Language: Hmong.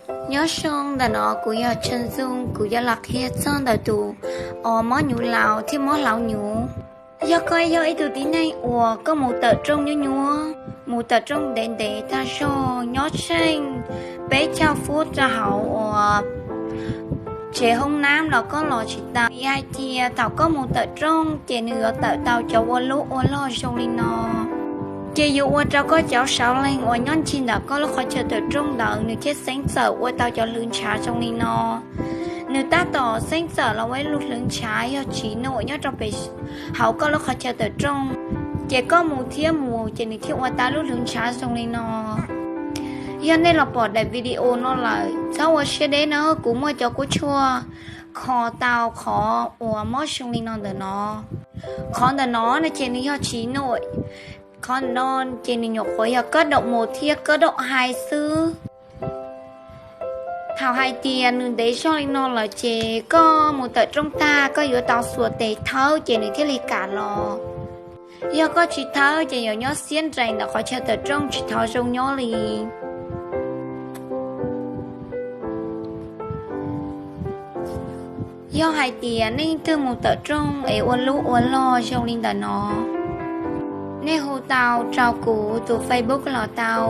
Nyob zoo, ntawm no kuv yog Tshee Zoo, kuv yuav los qhia txog ntawm tus uas mob nyuv laus thiab mob hlauv nyuv. Yog koj yog ib tug tib neeg uas koj mus tawm rooj nyuaj nyuaj, mus tawm rooj ntev ntev tag zog, nyob tsheej peb caug feeb rau hauv uas tsev hoob nab los koj los tsis tau, vim hais tias thaum koj mus tawm rooj ces nws yuav tawm tau cov ua lub ua log zoo li no. Ces yuav ua rau koj cov sauv leeg uas nyob ncig ntawm koj lub qhov chaw tawm rooj ntawd nws thiaj xeeb txawm ua tau cov hlwv ntshav zoo li no. Nws tab tom xeeb txawm los ua ib lub hlwv ntshav yog tsiv nuam nyob rau pem hauv koj lub qhov chaw tawm rooj, ces koj mus thiab mus ces nws thiaj ua tau lub hlwv ntshav zoo li no. Yog nej los pom daim video no lawm txhob ua siab deb nawb, kuv muaj cov kua tshuaj kho tau qhov uas mob zoo li no ntawm no. Qhov ntawm no no ces nws yog tsiv nuam, qhov ntawm no ces nws nyuam qhuav yog kab daum mus thiab kab daum hais xwb. Thaum hais tias nws ntev zog li no lawm ces koj mus tawm rooj tag koj yuav tau xuas tes thawb ces nws thiaj li kam los. Yog koj tsis thawb ces yuav nyob xiab nrees ntawm qhov chaw tawm rooj tsis tau zoo nyob li. Yog hais tias nej leej twg mus tawm rooj es ua lub ua log zoo li ntawm no, nej hu tau rau kuv tus Facebook los tau.